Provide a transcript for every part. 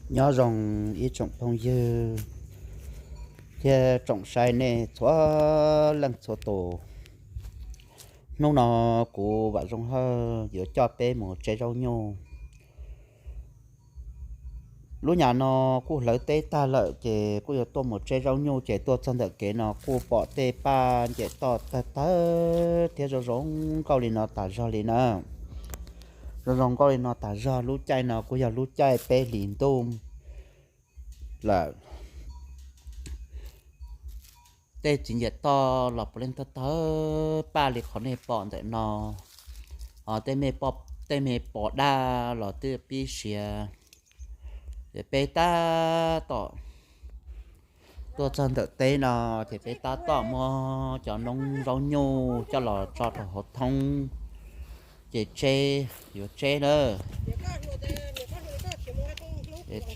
Nyob zoo ib tsoom phooj ywg thiab tsoom saib nej txhua leej txhua tus. Hnub no kuv Vam Zoo Hawj yuav coj peb mus tseb zaub nyuj. Lub nyam no kuj hlawv teb tag lawm ces kuj yuav tuaj mus tseb zaub nyuj, ces tuaj txog ntawm kev no kuj pom tej paj ncaim toj tawg tawg thiab zoo zoo nkauj li no tas zog li na. Zoo zoo nkauj li no tas zog, lub caij no kuj yog lub caij peb hlis ntuj lawm. Tej txiv ncaim toj los puav leej tawg tawg paj li qhov nej pom ntawm no. Tej me pos daj los twb pib siav. Ces peb tab tom tuaj txog ntawm teb no, ces peb tab tom muab cov noob zaub nyuj coj los tso rau hauv thoob, ces tseb, yuav tseb na.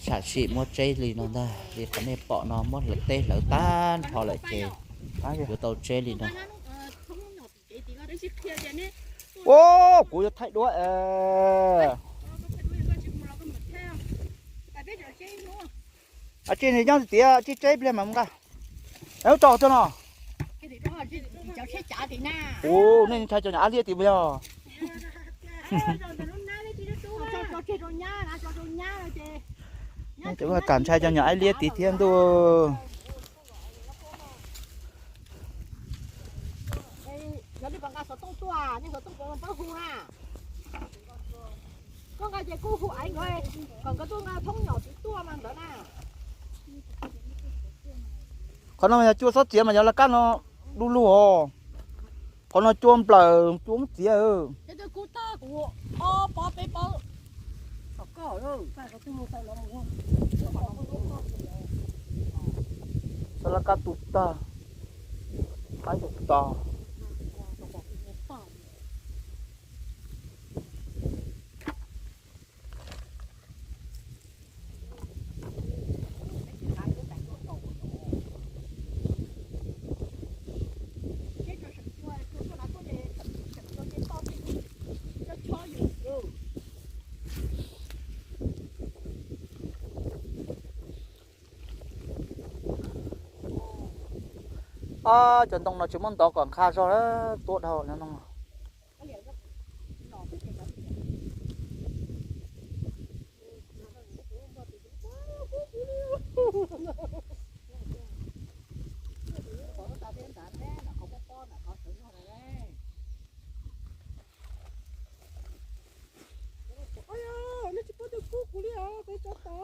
Tsham sim muab tseb li no ntag, li qhov nej pom no muab hlawv teb hlawv tag nrho lawm ces yuav tau tseb li no. Ua, kuv yuav thaij duab es. Tsij nyob tiag, tsij tseb pliag mas mus nqa. Lub tso cov no. Ua, nej ntshai cov nyuam ab liab tim mus yog. Cov kam ntshai cov nyuam ab liab tim thiab ntuj. Qhov no yog cua xob txiav mas yog laj kab no du lug os. Qhov no cua nplawm cua muab txiav. Xob laj kab tu tag, qaib tu tag. Cov ntoo no tsis muab ntov kom nqha zog, tuab dhau no.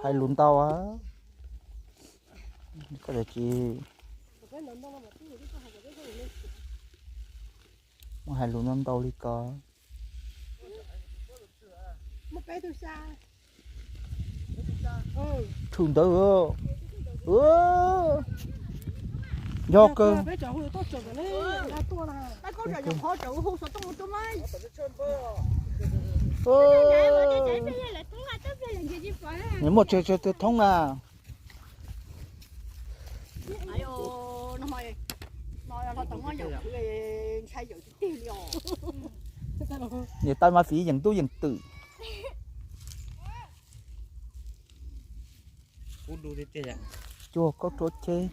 Hais lus ntau, koj tsis muaj hais lus ntau ntau li ko. Tshwm ntawd, yog kawg. Nws muaj tsawg tsawg twg thoob na. Niam tais mas fiv yeem ntuj yeem twm. Cuag koj rua cheb.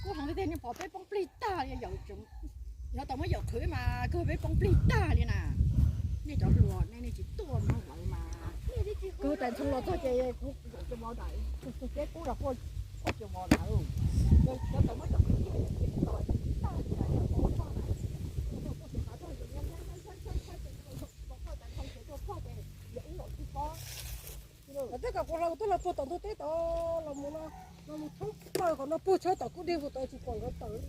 Kuv hais tias nej pom peb poob plig tag li, no tau muab yaum qhwv mas kawg peb poob plig tag li na. Nej cov hluas nej, nej tsis tuaj mloog lawv mas kawg tais ntxhoo los txog ces kuv zaum cov mov ntawd, peb pub los puag cov mov ntawd. Cov tau muab yaum qhwv ces tag li na, poob tag na. Tej kom kuv hlau tuaj los puag tom ntug teb tod los mus no, los mus thoob plaws qhov no puag tshab tom kuj deg puag tod tsis pom nkawd tawm li.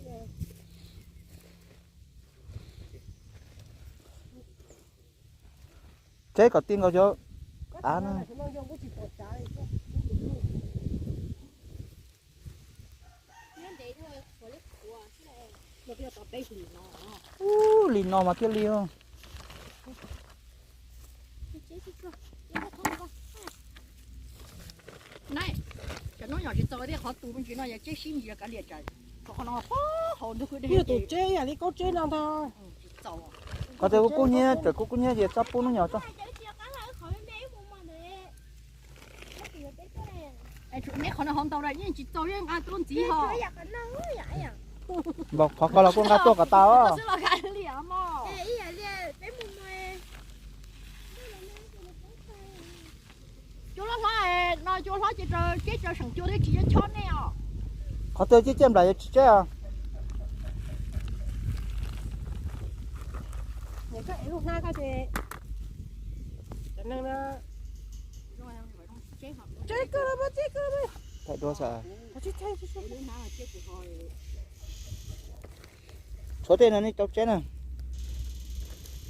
Tseb kom ti nkaus cov av na. Ub, li no mas thiaj li. Cov noob nyom tsis txaus thiab qhov tus me ntsis no yog tseb sib ntsis kav liam tsam qhov no pob hauv ntug kwj deg. Tus tseb yam li koj tseb no ntag. Qhov tias kuv kub hnyiab, txawm kuv kub hnyiab ces txhob pub noob nyom tso. Qhov me me ib hmo ntawd. Neb qhov no hov ntau yeej tsis txaus yeej nqa tuaj ntxiv ho. Npaum qhov ko los kuj nqa tuaj kom tas os. Xwb los nqa li os mog. Cua hlob hlob no, cua hlob ces raws tseb raws seem cua thiab tsis yob chob nej os. Qhov twg ciaj ciaj nplaim yuav tsis tseb os. Thaij duab xwb. Tshuav tej no nej rau tseb na.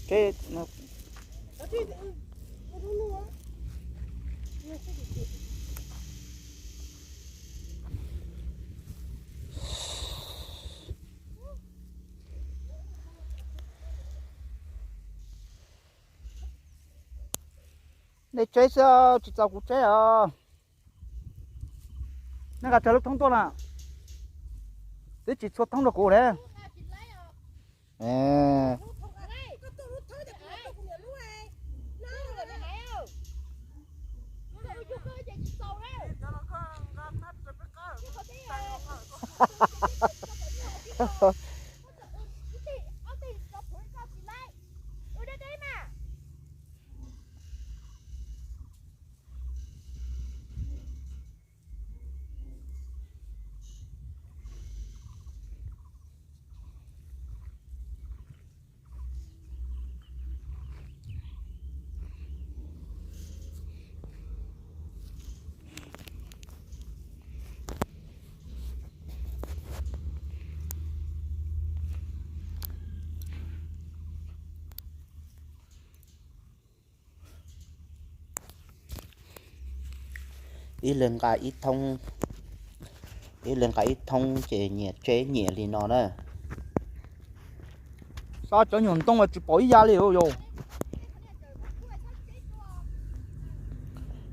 Tseb no. Nej tseb xwb, tsis txaus kuv tseb os. Nej nqa tsawg lub thoob tuaj na? Twb tsis txhua thoob rau kuv li. Ib leeg nqa ib thoob, ib leeg nqa ib thoob ces nyias tseb nyias li no na. Xav cov nyuag ntoo tsis pom ib ya li yus.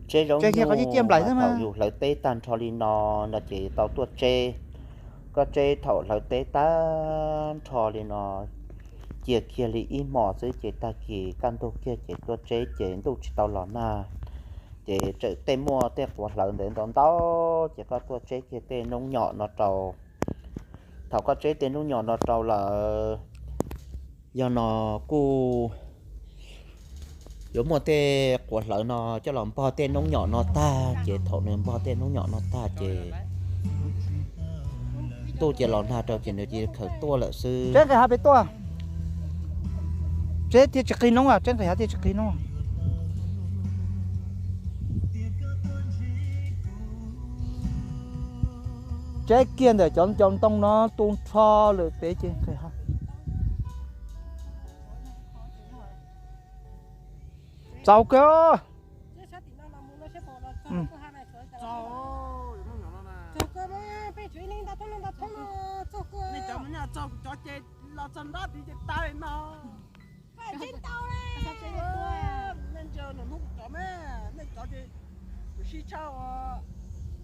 Tseb zaub nyuj thaum yus hlawv teb tag nrho li no no ces tau tuaj tseb. Koj tseb thaum hlawv teb tag nrho li no, cia kiag li ib hmos xwb ces tag kis kaj ntug kiag ces tuaj tseb ces ntuj tsis tau los nag, ces tseem tej muaj tej quav hlawv ntawd ntau ntau, ces koj tuaj tseb kiag tej noob nyom no rau. Thaum koj tseb tej noob nyom no rau lawm, yog no kuj yuav muaj tej quav hlawv no coj los npog tej noob nyom no tag, ces thaum nws npog tej noob nyom no tag ces ntuj ces los nag rau ces nws cia khaws tuaj lawm xwb. Tseb nqis hav pem tuaj. Tseb thiaj tsis qig noob, tseb nqis hav thiaj tsis qig noob. Tseb kiag ntawm cov ncov ntoo no tu nrho lawm pem ces nqis hav. Txaus kawg. Cov ces los txog nrab tid ces tag li no. Nej ntsia no hnub kuv cov me, nej cov ces kuv sib tshaj ua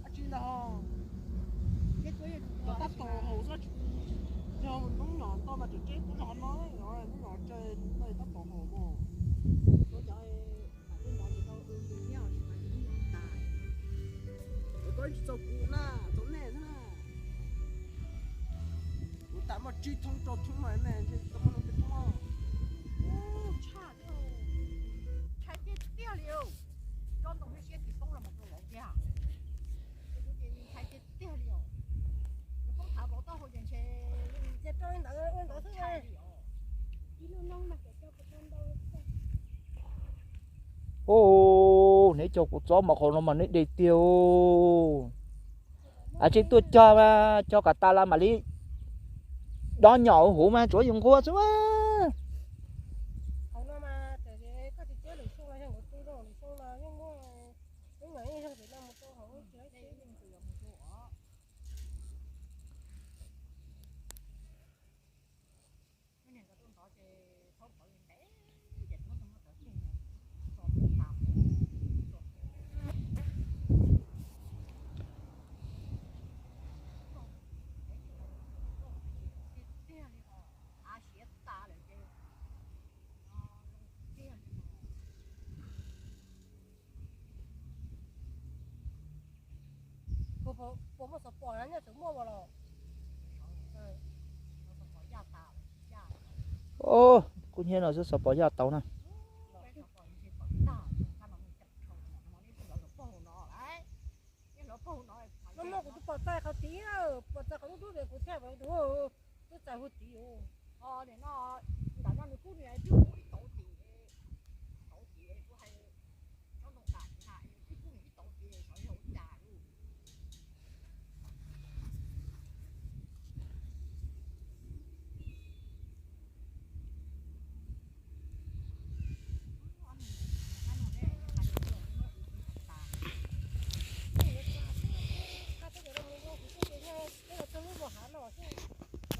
dab tsi ntag ho. Cov tab tom haus xwb, yog noob nyom ntau mas tseem tseb tuaj rau qhov no, noob nyom tsawg no tab tom haus no. Koj tsis txaus kuv na, txaus nej xwb na. Kuv tas muaj tsib thoob rau thoob no ne, ntshe tau muaj no peb thoob. Ntshai tiag tiag li, tsob ntoo siab siab tsis poob los mus rau lawv thiab. Kuv ces ntshai tiag tiag li os. Nws poob thav vauv taub hau ces ntshe ntshai li os. Ub, neb cog kuv txob mas qhov no mas neb de tiag. Ab tsi tuaj cog, cog kom tas los mam li dob nyom huv mas tsuav yus nquag xwb. Puas muaj xov pom na, nyob tseem muaj los? Ub, kub hnyiab no xwb xov pom yaj tau na. No muaj kuv tus pom txais qhov tid, pom txais qhov dub dub es kuv thiaj, twb txais hu tid. Ntawm no nws kub nws twb ib tauv tim, tauv tim kuv hais, tsob ntoo tas tim na, twb kub nws ib tauv tim xyov yog ua cas.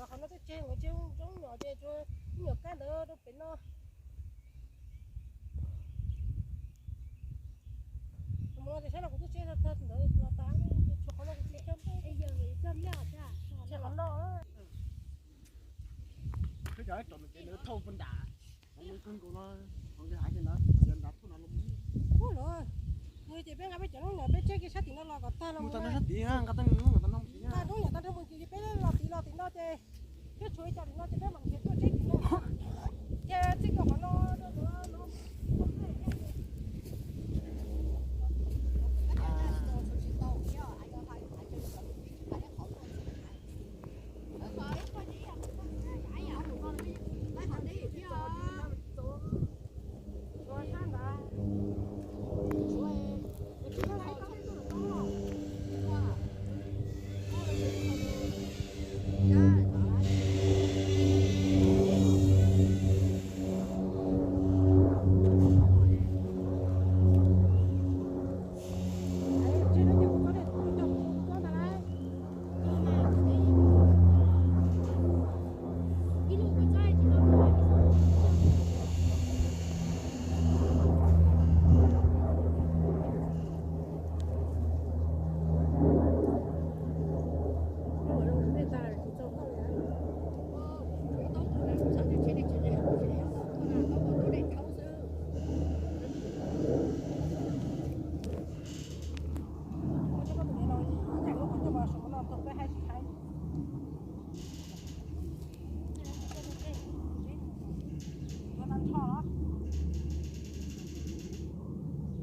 Qhov no twb tseg nkawd tseg zoo nyom ces tsuas nyuam kab ntawd rau pem no. Mus no ces sab no kuv twb tseb tag ntawd los tas, tshuav qhov no kuv tsis coj nplej, tseg qhov no. Ub, los nws ces peb nqa peb cov lub nyom peb tseb kiag sab tim no los kom tag no. Nqa lub nyom tag nrho mus ces peb los tim los tim no ces, thiab tshuav ib co tim no ces peb mam nrhiav tuaj tseb tim no. Ces txij kaum qhov no rau ntawd no.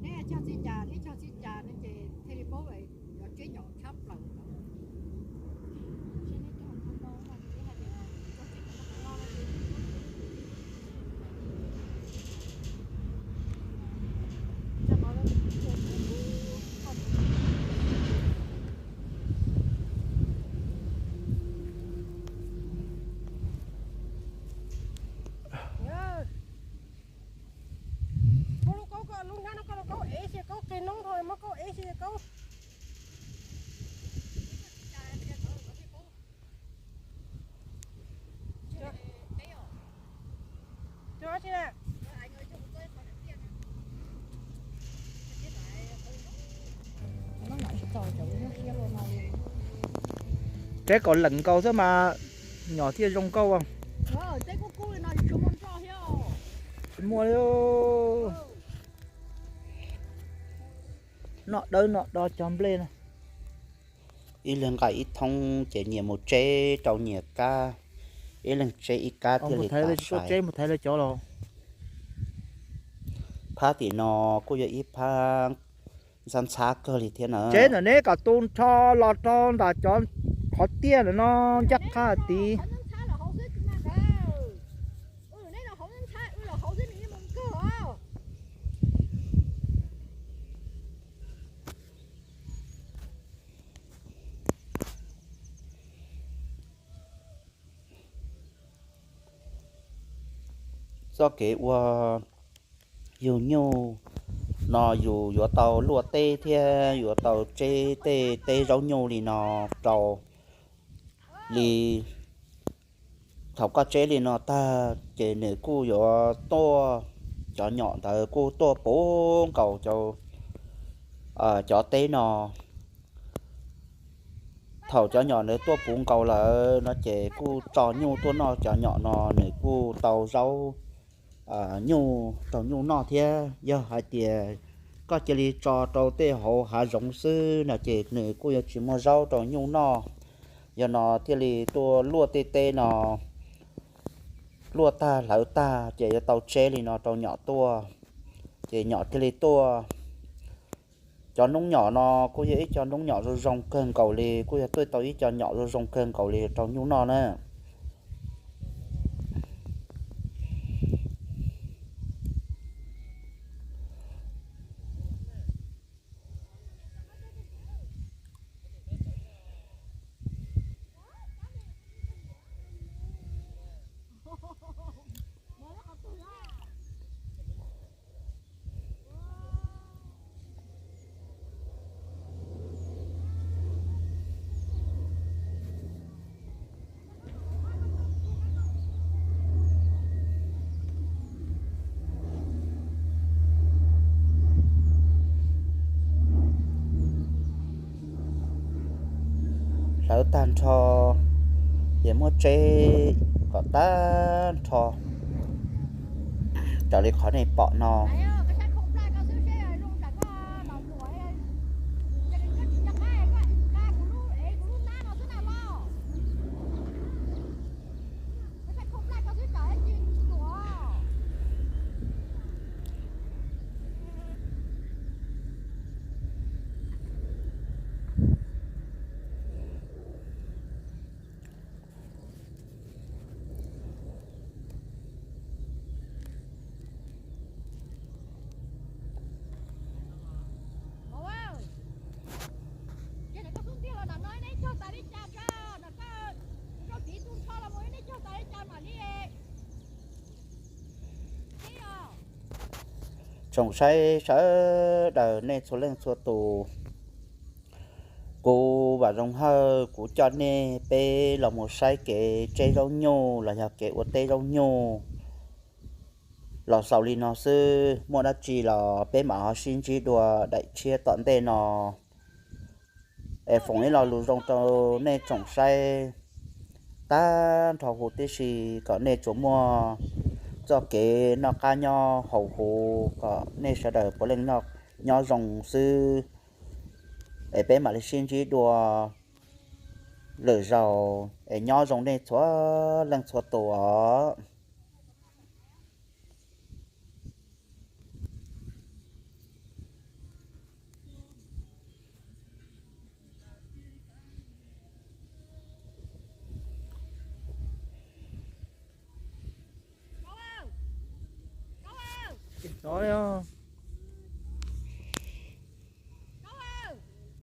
Neb cog txij cas, neb cog txij cas no ces thiaj li paub cov tseb nyom tshab plaws. Muab lub kaub, koj lub hnab no koj lub kaub ev xwb, kaub qig noob dhau, muab kaub ev xwb kaub. Tseb kom leem nkaus xwb mas nyom thiaj zoo nkauj. Tsis muaj li. Noj dawb noj do cog nplej na. Ib leeg nqa ib thoob ces nyias mus tseb rau nyias kab, ib leeg tseb ib kab thiaj li tau sai. Phab tim no kuj yog ib phab ntxhab ntxhab kawg li thiab na. Tseb ntawm neb kom tu nrho los rau ntawm cov qhov tiaj ntawm no ncaj qha tid. Txoj kev ua yug nyuj no yus yuav tau luaj teb thiab yuav tau tseb tej teb zaub nyuj li no rau li. Thaum koj tseb li no tag ces nws kuj yuav tuaj, cov nyom ntawd kuj tuaj puv nkaus cov teb no. Thaum cov nyom ntawd tuaj puv nkaus lawm no ces kuj tso nyuj tuaj noj cov nyom no, nws kuj tau zaub nyuj rau nyuj noj thiab. Yog hais tias koj cia li tso rau tej hauv hav zoov xwb no ces nws kuj yuav tsis muaj zaub rau nyuj noj. Yog no thiaj li tuaj luaj tej teb no, luaj tag hlawv tag ces yuav tau tseb li no rau nyom tuaj. Ces nyom thiaj li tuaj. Cov noob nyom no kuj yog ib co noob nyom zoo zoo kawg nkaus li, kuj yog tuaj tau ib co nyom zoo zoo kawg nkaus li rau nyuj noj na. Hlawv tag nrho, ces muab tseb kom tag nrho raws li qhov nej pom no. Tsoom saib sawv daws nej txhua leej txhua tus, kuv Vam Zoo Hawj kuv coj nej peb los mus saib kev tseb zaub nyuj los yog kev ua teb zaub nyuj los xaus li no xwb, muaj dab tsi los peb mam ho sib ntsib dua daim tshiab tom ntej no. Es foom ib lo lus zoo rau nej tsoom saib tag nrho huv tib si, kom nej tsuas muaj txoj kev noj qab nyob haus huv, kom nej sawv daws puav leej nyob zoo xwb. Es peb mam li sib ntsib dua lwm zaus, es nyob zoo nej txhua leej txhua tus os.